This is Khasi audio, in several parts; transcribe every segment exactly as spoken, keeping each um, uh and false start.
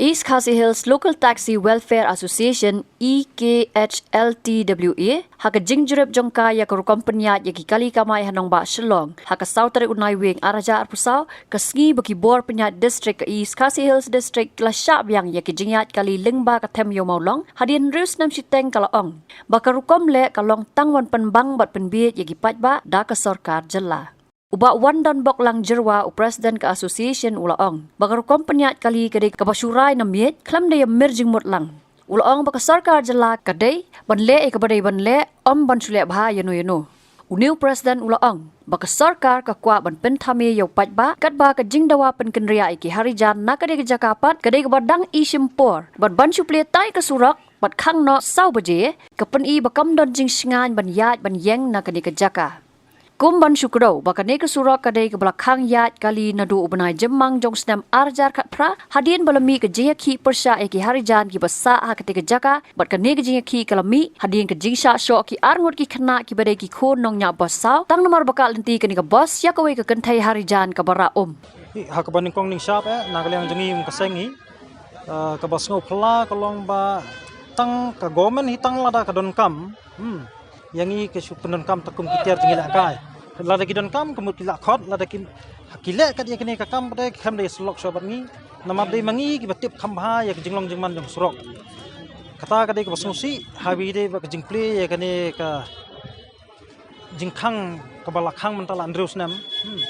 East Khasi Hills Local Taxi Welfare Association, E K H L T W A, ha ka jingjurip jong ka ïa ka rukom pynïaid ïa ki kali kamai ha nongbah Shillong, ha ka saw tarik u Naiwieng ar hajar arphew saw, ka sngi ba ki bor pynïaid district ka East Khasi Hills District ki la shah biang ïa ki jingïaid kali lyngba ka them Ïew Mawlong, hadien hynriew snem shiteng, ka la ong ba ka rukom leh ka long tang ban pynbang bad pynbiej ïa ki paidbah da ka sorkar jylla. U Bah Wandonbok Langjyrwa, u president ka association, u la ong ba ka rukom pynïaid kali ka dei kaba shu rai na miej, khlem da ïa mir jingmut lang. U la ong ba ka sorkar jylla ka dei ban leh ïa kaba dei ban leh, ym ban shu leh bha ïano ïano. Une u president u la ong ba ka sorkar ka kwah ban pynthame ïa u paidbah, katba ka jingdawa pynkynriah ïa ki harijan na katei ka jaka pat ka dei kaba dang i shim por. Bad ban shu plie tai ka surok bad khang noh saw baje, ka pyni ba kam don jingshngaiñ ban ïaid ban ïeng na kane ka jaka. Kum ban shu kdew ba kane ka surok ka dei kaba la khang ïaid kali naduh u bnai Jymmang jong u snem ar hajar khatphra, hadien ba la mih ka jingïakhih pyrshah ïa ki harijan kiba sah ha katei ka jaka, bad kane ka jingïakhih ka la mih hadien ka jingshah shoh ki arngut ki khynnah kiba dei ki khun nongñiah bos saw, tang namar ba ka lynti kane ka bos ïa kawei ka kynthei harijan kaba rah um. Hi, ha kaba nyngkong nyngshap, eh, na ka liang jong ngi, kum ka seng hi, eh, kaba sngewphylla ka long ba tang ka government hi tang lada ka donkam, hmm, ïa ngi ka shu pyndonkam ta kum ki tiar jong ngi la kai. Lada ki donkam ka mut ki la khot, lada ki, ki leh kat ïa kane ka kam pat, ki khlem da ïa sylok shuwa bad ngi. Namar dei ma ngi kiba tip kham bha ïa ka jinglong jingman jong surok. Kata ka dei kaba sngewsih, ha ba dei ba ka jingplie ïa kane ka jingkhang kaba la khang mynta la hynriew snem. Hmm.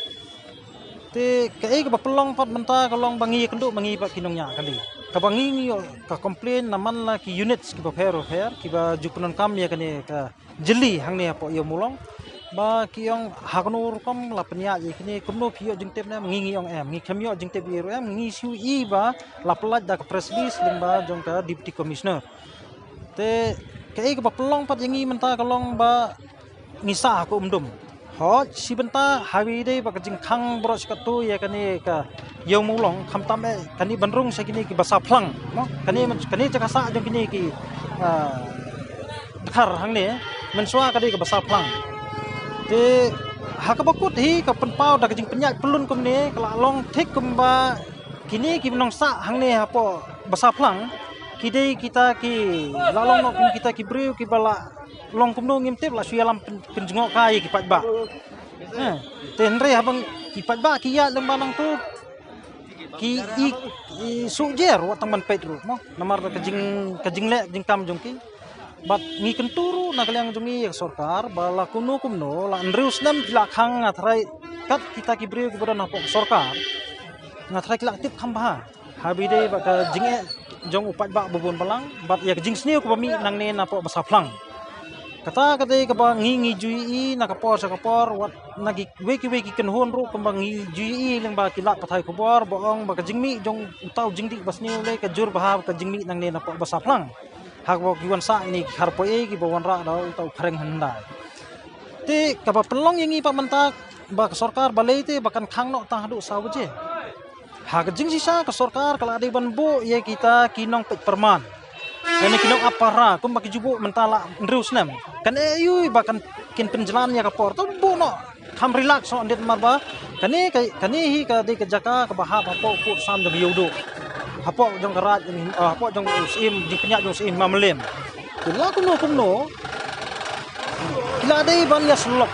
Te kaei kaba pynlong pat mynta ka long ba ngi ïakynduh ma ngi bad ki nongñiah kali. Kaba ngi ngi ïoh ka complain na man la ki units kiba pher bapher kiba ju pyndonkam ïa kane ka jylli hangne hapoh Ïew Mawlong. Ba ki ong ha kano rukom la pynïaid ïa kine, kumno phi ïoh jingtip ne em, ngi ngi ong em, ngi khlem ïoh jingtip ïa ruh em, ngi shu i ba la pyllait da ka press release lyngba jong ka Deputy Commissioner. Te kaei kaba pynlong pat ïa ngi mynta ka long ba ngi sah ha ka umdum. Hooid, shi bynta ha ba dei ba ka jingkhang baroh shi katto ïa kane ka Ïew Mawlong, khamtam eh kane ban rung sha kine ki basa phlang, mo? Kane man, kane jaka sah jong kine ki, ah, dkhar hangne, mynshuwa ka dei ka basa phlang. Te ha kaba kut hi ka pynpaw da ka jingpynïaid pyllun kumne, ka la long thik kumba kine ki nongsah hangne hapoh basa phlang ki dei kita ki la long noh kum kita ki briew kiba la long kumno ngim tip, la shu ïalam pyn-, pynjngoh kai ïa ki paidbah. Eh, te hynrei haba ki paidbah ki ïaid lyngba nangto ki i, i shu jer wat tang ban peit ruh, mo, namar ka jing, ka jingleh jingkam jong ki. Bad ngi kyntu ruh na ka liang jong ngi ïa ka sorkar ba la kumno kumno la hynriew snem ki la khang, nga tharai kat kita ki briew kiba don hapoh ka sorkar nga tharai ki la tip kham bha ha ba dei ba ka jingeh jong u paidbah ba bun balang bad ïa ka jingsniew kaba mih nangne napoh basa phlang. Kata ka dei kaba ngi ngi ju ïohi na ka por sha ka por, wat na kiwei kiwei ki kynhun ruh kumba ngi ju ïohi lyngba ki lad pathai khubor ba ong ba ka jingmih jong uta u jingdih basniew lei ka jur bha ka jingmih nangne napoh basa phlang. Ha kaba ki wan sah ïa kine ki khar poi ei kiba wanrah da uta u phareng hyndai. Te kaba pynlong ïa ngi pat mynta ba ka sorkar balei te ba kan khang noh tang haduh saw baje. Ha ka jingshisha ka sorkar ka la dei ban buh ïa kita ki nongpeit pyrman, ïa kine ki nongap para, kumba ki ju buh mynta la hynriew snem. Kan eh ïa u ba kan kin pynjlan ïa ka por, to buh noh, kham relax noh, namar ba kane ka, kane hi ka dei ka jaka kaba hap hapoh pud sam jong ka Ïewduh, hapoh jong ka Raid, eh, hapoh jong u Syiem, jingpynïaid jong u Syiem Hima Mylliem. Te la kumno kumno ki la dei ban ïa syllok,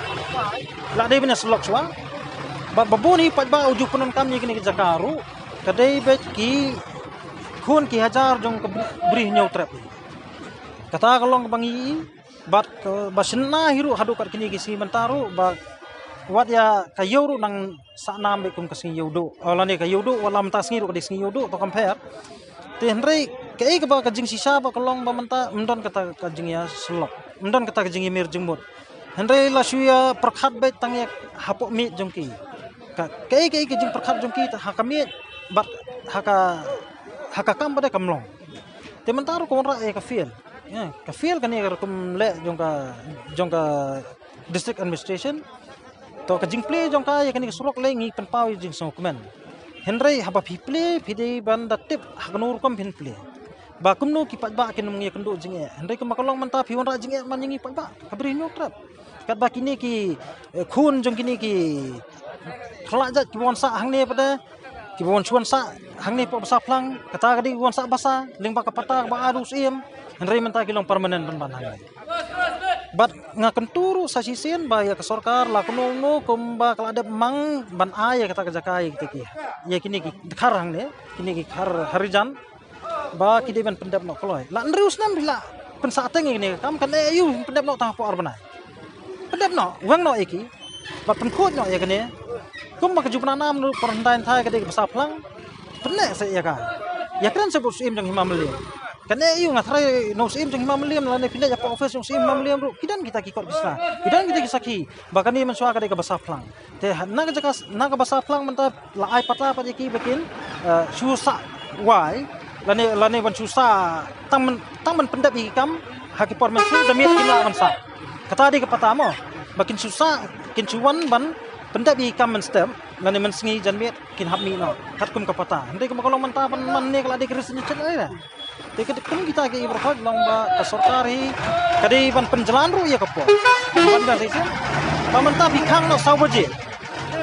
la dei ban ïa syllok shuwa. Bad ba bun hi paidbah u ju pyndonkam ïa kine ki jaka ruh ka dei beit ki khun ki hajar jong ka Bri-, Bri Hynñiewtrep. Kata ka long kaba ngi ïohi. Bad, eh, ba shynna hi ruh haduh kat kine ki sngi mynta ruh ba wat ïa ka ïew ruh nang sah nam beit kum ka sngi Ïewduh. Oh, lane ka Ïewduh, wat la mynta sngi ruh ka dei sngi Ïewduh, to compare. Te hynrei kaei kaba ka jingshisha ba ka long ba mynta ym don kata ka jingïasyllok, ym don kata ka jingïamir jingmut. Hynrei la shu ïa pyrkhat beit tang ïa hapoh miej jong ki. Ka, kaei kaei ka jingpyrkhat jong ki ha ka miej bad ha ka, ha ka kam pat de kam long. Te mynta ruh ka wanrah ïa ka field. Ïa, ka field kane ka rukom leh jong ka, jong ka district administration. To ka jingplie jong ka ïa kane ka surok lei ngi pynpaw ïa jingsngewkmen. Hynrei haba phi plie phi dei ban da tip ha kano rukom phin plie. Ba kumno ki paidbah kin ym ïakynduh jingeh. Hynrei kumba ka long mynta phi wanrah jingeh man ïa ngi paidbah ha Bri Hynñiewtrep. Katba kine ki, eh, khun jong kine ki khlad jait kiba wan sah hangne pat de. Kiba wan shuwa sah hangne hapoh Basaphlang, kata ka dei kiba wan sah basa lyngba ka patta kaba ai da u Syiem. Hynrei mynta ki long permanent ban ban hangne. Bad nga kyntu ruh sa shisien ba ïa ka sorkar la kumno kumno kumba ka la dep mang ban ai ïa kata ka jaka ïa kita ki, ïa kine ki dkhar hangne, kine ki dkhar Harijan, ba ki dei ban pyndep noh kloi. La hynriew snem phi la pynsah teng ïa kane ka kam, kan eh aïu pyndep noh tang hapoh ar bnai? Pyndep noh, weng noh ïa ki, bad pynkhuid noh ïa kane. Kumba ka jubna nam ruh por hyntai hyntai ka dei ka Basaphlang, pynneh seh ïa ka. Ïakren seh bad u Syiem jong Hima Mylliem. Kan eh aïu, nga tharai na u Syiem jong Hima Mylliem lane phi leit hapoh office jong u Syiem Hima Mylliem ruh ki don kita ki kot ki sla, ki don kita ki sakhi ba kane mynshuwa ka dei ka Basaphlang. Te ha, na ka jaka, na ka Basaphlang mynta la ai patta pat ïa ki ba kin, eh, shu sah wai lane, lane ban shu sah tang myn, tang ban pyndep ïa ki kam ha ki por mynsngi, da miet kin lah ban sah. Kata dei ka patta mo, ba kin shu sah, kin shu wan ban pyndep ïa ki kam mynstep lane mynsngi, janmiet kin hap mih noh katkum ka patta. Hynrei kumba ka long mynta ban man ne ka la dei ka residential area. Te ka dei kum kita ki, i baroh ka long ba ka sorkar hi ka dei ban pynjlan ruh ïa ka por. Ban da shisien ba mynta phi khang noh saw baje.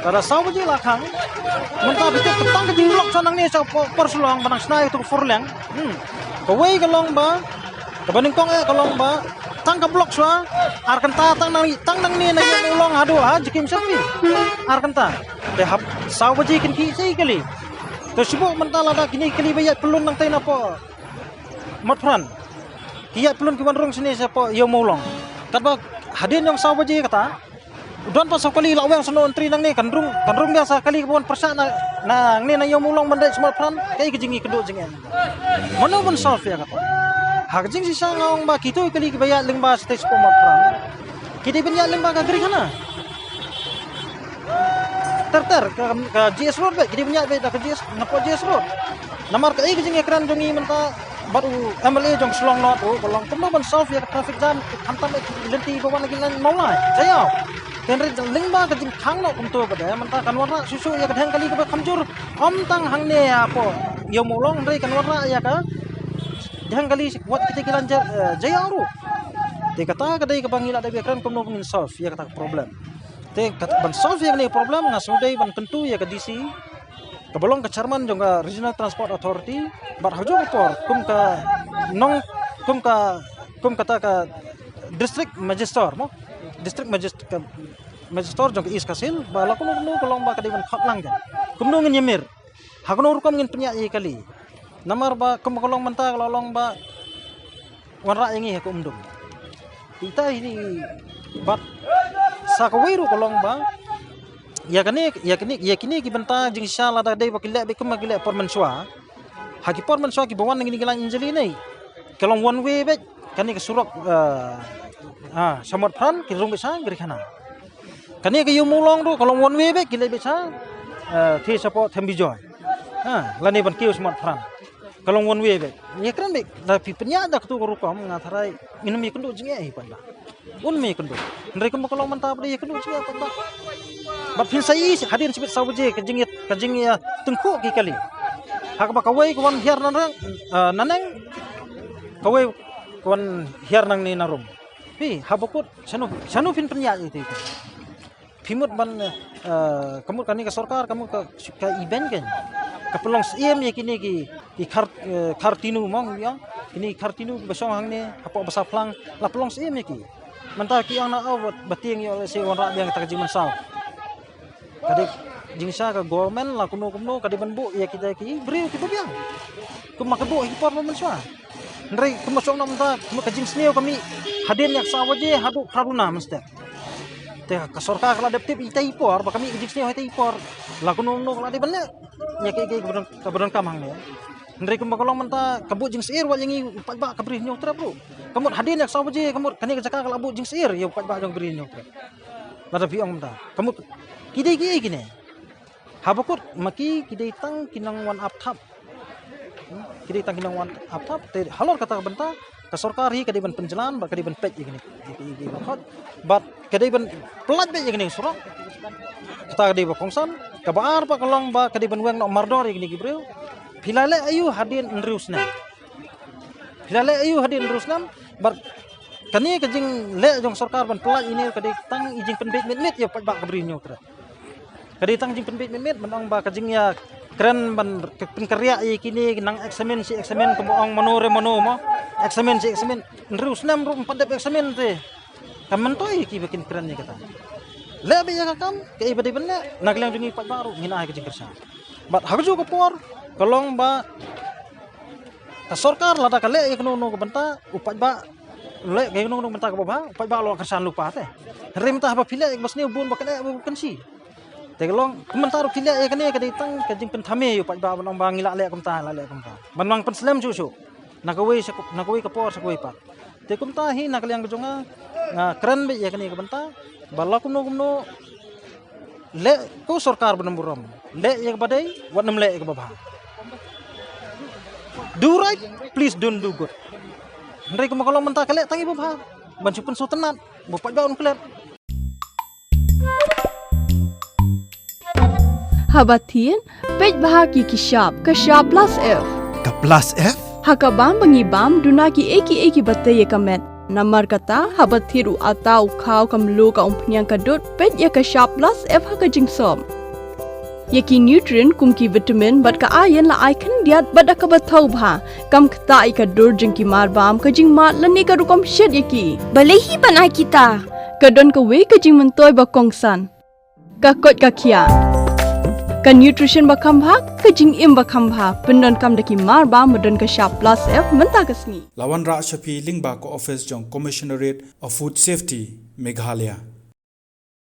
Lada saw baje la khang, mynta phi tip tang ka jingblock sha nangne sha por, por Shillong ba nang shna ïa ka four lane. Hmm. Kawei ka long ba, kaba nyngkong eh ka long ba tang ka block shuwa ar kynta, tang nang, tang nangne na Ïew Mawlong haduh ha Jakim Sharkey. Ar kynta. Te hap saw baje kin khih sa ïa kali. Te shu buh mynta lada kine kali ba ïaid pyllun nangtei napoh Motphran, ki ïaid pyllun ki wan rung shane shapoh Ïew Mawlong. Katba hadien jong saw baje kata, u don pat saw kali la weng sha no entry nangne, kan rung, kan rung biang sa kali kaba wan pyrshah na, nangne na Ïew Mawlong ban dei sha Motphran. Kaei ka jingïakynduh jingeh? Mano ban solve ïa kata? Ha ka jingshisha nga ong ba kito ki kali kiba ïaid lyngba shatei shapoh Motphran, ki dei ban ïaid lyngba ka Garikhana. Ter ter ka, ka G S Road beit, ki dei ban ïaid beit da ka G S, napoh G S Road. Namar kaei ka jingïakren jong ngi mynta bad u M L A jong Shillong North ruh ka long kumno ban solve ïa ka traffic jam, khamtam ïa ki lynti ba wan na ki lain Mawlai Jaïaw. Te hynrei lyngba ka jingkhang noh kumto pat de mynta kan wanrah shuh shuh ïa ka dheng kali kaba kham jur, ym tang hangne hapoh Ïew Mawlong, hynrei kan wanrah ïa ka dheng kali wat kita ki lain Jai-, eh, Jaïaw ruh. Te kata ka dei kaba ngi la dep ïakren kumno ba ngin solve ïa kata ka problem. Te kat, ban solve ïa kane ka problem nga sngewdei ban kyntu ïa ka D C, kaba long ka chairman jong ka Regional Transport Authority, bad ha kajuh ka por kum ka nong, kum ka, kum kata ka district magistrate mo, district magist-, ka magistrate jong ka East Khasi Hills, ba la kumno kumno ka long ba ka dei ban khot lang kan. Kumno ngin ïamir? Ha kano rukom ngin pynïaid ïa ki kali? Namar ba kumba ka long mynta ka la long ba wanrah ïa ngi ha ka umdum. Ita hi bad sa kawei ruh ka long ba ïa kane, ïa kane, ïa kine ki bynta jingshisha lada dei ba ki leh beit kumba ki leh por mynshuwa. Ha ki por mynshuwa kiba wan na kine ki lain Anjali ne ka long one way beit kane ka surok, eh, ah, sha Motphran ki rung beit sha Garikhana. Kane ka Ïew Mawlong ruh ka long one way beit, ki leit beit sha, eh, te shapoh Them Bijoy. Ha, lane ban kiew sha Motphran. Ka long one way beit. Ïakren beit, da phi pynïaid da katu ka rukom nga tharai ngin ym ïakynduh jingeh hi pat ba. Un ym ïakynduh. Hynrei kumba ka long mynta pat da ïakynduh jingeh pat ba. Bad phin sa ïohi hadien shibit saw baje ka jingïa, ka jingïatyngkhuh ki kali. Ha kaba kawei ka wan hiar nangreng, eh, naneng, kawei ka wan hiar nangne na rum. Phi, haba kut, shano, shano phin pynïaid ïa ite? Phi mut ban, eh, ka mut kane ka sorkar, ka mut ka, ka event kan. Ka pynlong syiem ïa kine ki, ki khar, eh, khar tinu mo ngi ong. Kine ki khar tinu kiba shong hangne hapoh Basaphlang, la pynlong syiem ïa ki. Mynta ki ong na, oh, ba, ba tieng ïoh lehse wanrah biang kata ka jingmynsaw. Ka dei jingshisha ka government la kumno kumno ka dei ban buh ïa kita ki briew kiba biang. Kumba ka buh ha ki por ba mynshuwa. Hynrei kumba shong na mynta, kumba ka jingsniew ka mih hadien ïa ka saw baje haduh phra duna mynstep. Te ka sorkar ka la dep tip ita i por ba ka mih ka jingsniew ha ita i por. La kumno kumno ka la dei ban leh ïa kiei kiei kaba don, kaba donkam hangne. Hynrei kumba ka long mynta ka buh jingsyier wat ïa ngi, u paidbah ka Bri Hynñiewtrep ruh. Ka mut hadien ïa ka saw baje, ka mut kane ka jaka ka la buh jingsyier ïa u paidbah jong Bri Hynñiewtrep. Lada phi ong mynta ka mut ki dei kiei kine? Haba kut ma ki, ki dei tang ki nongwan ap thap. Hmm, ki dei tang ki nongwan ap thap. Te halor kata ka bynta ka sorkar hi ka dei ban pynjlan bad ka dei ban peit ïa kine, ïa ki, ïa ki bakhot. Bad ka dei ban pyllait beit ïa kine ki surok. Kata ka dei ba kongsan. Kaba ar pat ka long ba ka dei ban weng noh mardor ïa kine ki briew. Phi la leh aïu hadien hynriew snem? Phi la leh aïu hadien hynriew snem? Bad kane ka jingleh jong sorkar ban pyllait ïa kine ka dei tang i jingpynbeit mitmit ïa u paidbah ka Bri Hynñiewtrep. Ka dei tang jingpynbeit mitmit ban ong ba ka jingïa, Kren ban pynkyrïa ïa kine, nang examine shi examine, kumba ong mano re mano mo. Examine shi examine. Hynriew snem ruh ym pat dep examine te. Kam myntoi ïa ki ba kin kren ïa kata. Leh beit ïa ka kam, kaei ba dei ban leh, na ka liang jong ngi paidbah ruh ngin ai ka jingkyrshan. Bad ha kajuh ka por, ka long ba ka sorkar lada ka leh ïa kano kano ka bynta, u paidbah leh ïa kano kano ka bynta kaba bha, u paidbah u la kyrshan lypa te. Hynrei mynta haba phi leh ïa kaba sniew, bun ba kane ba kan shi. Te ka long, kumta ruh phi leh ïa kane ka dei tang ka jingpynthame ïa u paidbah ban ong ba ngi la leh kumta, la leh kumta. Ban nang pynslem shuh shuh. Na kawei sha, na kawei ka por sha kawei pat. Te kumta hi na ka liang ka jong nga, nga kren beit ïa kane ka bynta ba la kumno kumno leh ko sorkar ba nym burom. Leh ïa kaba dei, wat nym leh ïa kaba bha. Do right, please don't do good. Hynrei kumba ka long mynta ka leh tang ïa ba bha. Ban shu pynsngewtynnat ba u paidbah un klet. Haba thied, peit bha ki ki shap, ka shap plus F. Ka plus F? Ha ka bam ba ngi bam, duna kiei kiei kiba tei ïa ka met. Namar kata, haba thied u atta, u khaw, ka mluh, ka umphniang, ka dud, peit ïa ka shap plus F ha ka jingsop. Ïa ki nutrient kum ki vitamin bad ka iron la ai khyndiat bad da kaba thaw bha. Kam ktah ïa ka dur jong ki marbam, ka jingmad lane ka rukom shet ïa ki. Balei hi ban ai kita? Ka don kawei ka jingmyntoi ba kongsan. Ka koit ka khiah. Ka nutrition ba kham bha, ka jingim ba kham bha. Pyndonkam da ki marbam ba don ka shap plus F mynta ka sngi. La wanrah sha phi lyngba ka office jong Commissionerate of Food Safety, Meghalaya.